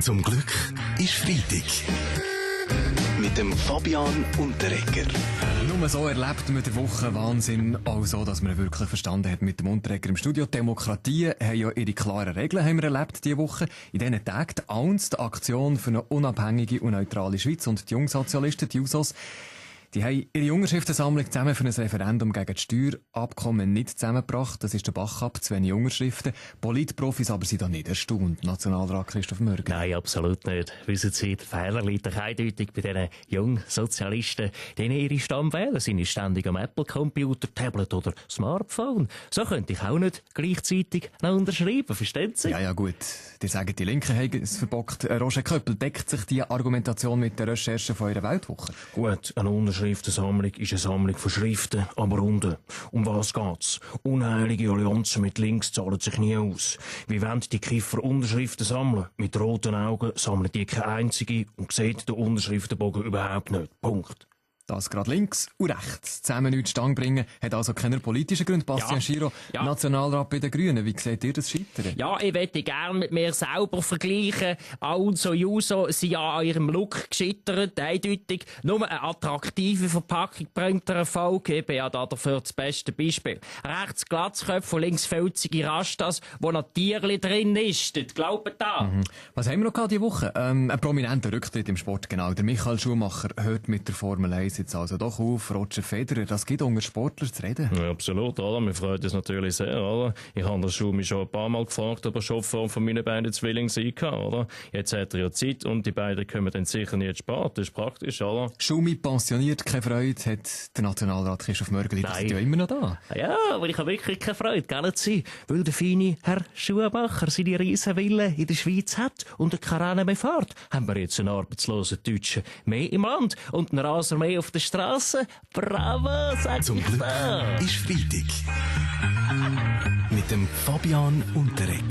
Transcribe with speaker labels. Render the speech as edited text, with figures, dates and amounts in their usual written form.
Speaker 1: Zum Glück ist Freitag. Mit dem Fabian Unterreger.
Speaker 2: Nur so erlebt man den Wochenwahnsinn auch so, dass man ihn wirklich verstanden hat mit dem Unterreger im Studio. Demokratien haben ja ihre klaren Regeln, haben wir erlebt diese Woche. In diesen Tagen die AUNS, die Aktion für eine unabhängige und neutrale Schweiz, und die Jungsozialisten, die JUSOs, die haben ihre Unterschriftensammlung zusammen für ein Referendum gegen das Steuerabkommen nicht zusammengebracht. Das ist der Bach ab, zu wenig Unterschriften. Politprofis aber sind da nicht erstaunt. Nationalrat Christoph Mörger.
Speaker 3: Nein, absolut nicht. Wissen Sie, der Fehler liegt doch eindeutig bei diesen Jungsozialisten. Denen ihre Stammwähler sind ständig am Apple-Computer, Tablet oder Smartphone. So könnte ich auch nicht gleichzeitig noch unterschreiben, verstehen Sie?
Speaker 2: Ja, gut. Die sagen, die Linken haben es verbockt. Roger Köppel, deckt sich die Argumentation mit der Recherche von ihrer Weltwoche?
Speaker 3: Gut, eine Unterschriftensammlung ist eine Sammlung von Schriften, aber unten. Um was geht's? Unheilige Allianzen mit Links zahlen sich nie aus. Wie wollen die Kiffer Unterschriften sammeln? Mit roten Augen sammeln die keine einzige und sieht den Unterschriftenbogen überhaupt nicht. Punkt.
Speaker 2: Das gerade links und rechts zusammen nichts zustande bringen, hat also keine politischen Gründe. Bastian Schiro, Nationalrat bei den Grünen. Wie seht ihr das Scheitern?
Speaker 4: Ja, ich möchte gerne mit mir selber vergleichen. Also Juso sind ja an ihrem Look gescheitert, eindeutig. Nur eine attraktive Verpackung bringt der Erfolg. Ich bin ja da dafür das beste Beispiel. Rechts Glatzköpfe und links filzige Rastas, wo noch Tierli drin ist. Das glaubt da.
Speaker 2: Was haben wir noch gehabt diese Woche? Ein prominenter Rücktritt im Sport, genau. Der Michael Schumacher hört mit der Formel 1 jetzt also doch auf. Roger Federer, das gibt unter Sportlern zu reden.
Speaker 3: Ja, absolut, oder? Mir freut es natürlich sehr, oder? Ich habe den Schumi schon ein paar Mal gefragt, ob er Chauffeur von meinen beiden Zwillingen sein kann, oder? Jetzt hat er ja Zeit und die beiden kommen dann sicher nicht spät. Das ist praktisch, oder?
Speaker 2: Schumi pensioniert, keine Freude, hat der Nationalrat Christoph Mörgeli. Der ist ja immer noch da.
Speaker 3: Ja, aber ich habe wirklich keine Freude, gell, Sie? Weil der feine Herr Schumacher seine Riesenwille in der Schweiz hat und keine Rennen mehr fährt, haben wir jetzt einen arbeitslosen Deutschen mehr im Land und einen Raser mehr auf der Straße. Bravo, sag
Speaker 1: Zum
Speaker 3: ich
Speaker 1: Glück
Speaker 3: da.
Speaker 1: ist Freitag. Mit dem Fabian Unterreger.